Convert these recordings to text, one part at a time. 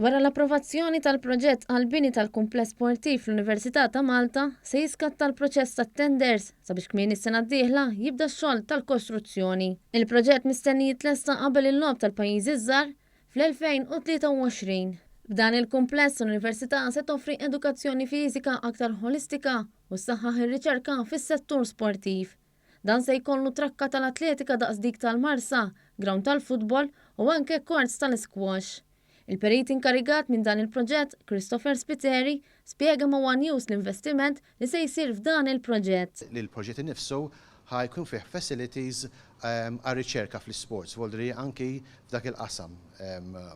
Wara l-approvazzjoni tal-proġett għall-bini tal-kumpless sportiv fl-Università ta' Malta, se jiskatta l-proċess tat-tenders sabiex kmieni s-sena d-dieħla jibda x-xogħol tal-kostruzzjoni. Il-proġett mistenni jitlesta qabel il-Logħob tal-Pajjiżi ż-Żgħar fl-2023. B'dan il-kumpless l-Università se toffri edukazzjoni fiżika aktar ħolistika u ssaħħaħ ir-riċerka fis-settur sportiv. Dan se jkollu trakka tal-atletika daqs dik tal-Marsa, grawnd tal-futbol u anke courts tal-isquash. Il-perit inkarigat minn dan il-proġett, Christopher Spiteri, spjega ma' one News l-investiment li se jsir f'dan il-proġett. Li l-proġett innifsu ħa jkun fih facilities għar-riċerka fl-isports, vuol dire anki f'dak il-qasam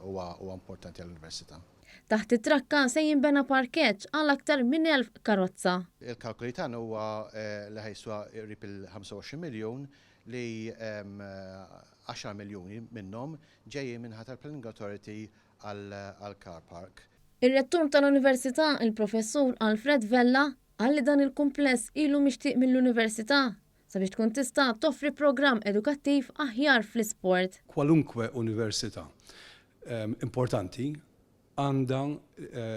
huwa importanti għall-Università. Taħt it-trakka se jinbena parkeġġ għal aktar minn 1,000 karozza. Il-kalkoli tagħna huwa li ħa jiswa qrib il-25 miljun li għaxar miljuni minnhom ġejjin min-naħa tal-Planning Authority għall-car park. Ir-Rettur tal-Università, il-Professur Alfred Vella, qal li dan il-kumpless ilu mixtieq mill-Università sabiex tkun tista' toffri programm edukattiv aħjar fl-isport. Kwalunkwe università importanti għandha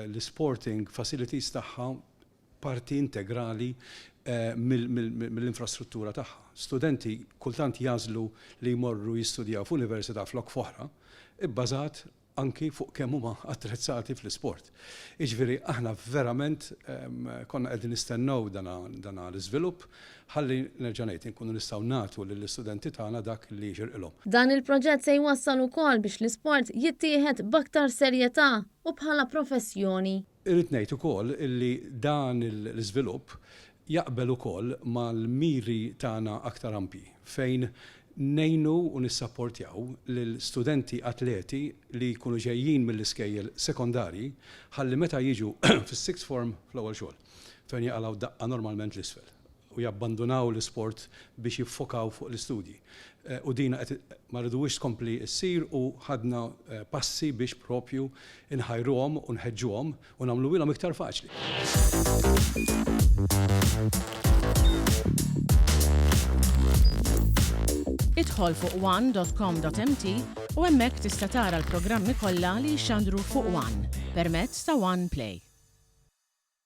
l-isporting facilities tagħha parti integrali mill-infrastruttura tagħha. Studenti kultant jagħżlu li jmorru jistudjaw f'università flok f'oħra, ibbażat anki fuq kemm huma attrezzati fl-isport. Jiġifieri aħna verament konna qegħdin nistennew dan l-iżvilupp ħalli nerġa' ngħid inkunu nistgħu nagħtu lill-istudenti tagħna dak li jixirqilhom. Dan il-proġett se jwassal ukoll biex l-isport jittieħed b'aktar serjetà u bħala professjoni. Irrid ngħid ukoll illi dan l-iżvilupp jaqbel ukoll mal-miri tagħna aktar ampji fejn ngħinu u nissapportjaw lil studenti atleti li jkunu ġejjin mill-iskejjel sekondarji ħalli meta jiġu fis-sixth form fl-ewwel xogħol fejn jaqalgħu daqqa normalment 'l isfel u jabbandunaw l-isport biex jiffokaw fuq l-istudji. U din qed ma rriduhiex tkompli ssir u ħadna passi biex propju nħajruhom u nħeġġuhom u nagħmluhielhom iktar faċli. Idħol fuq one dot com dot mt u hemmhekk tista' tara l-programmi kollha li jixxandru fuq one permezz ta' One Play.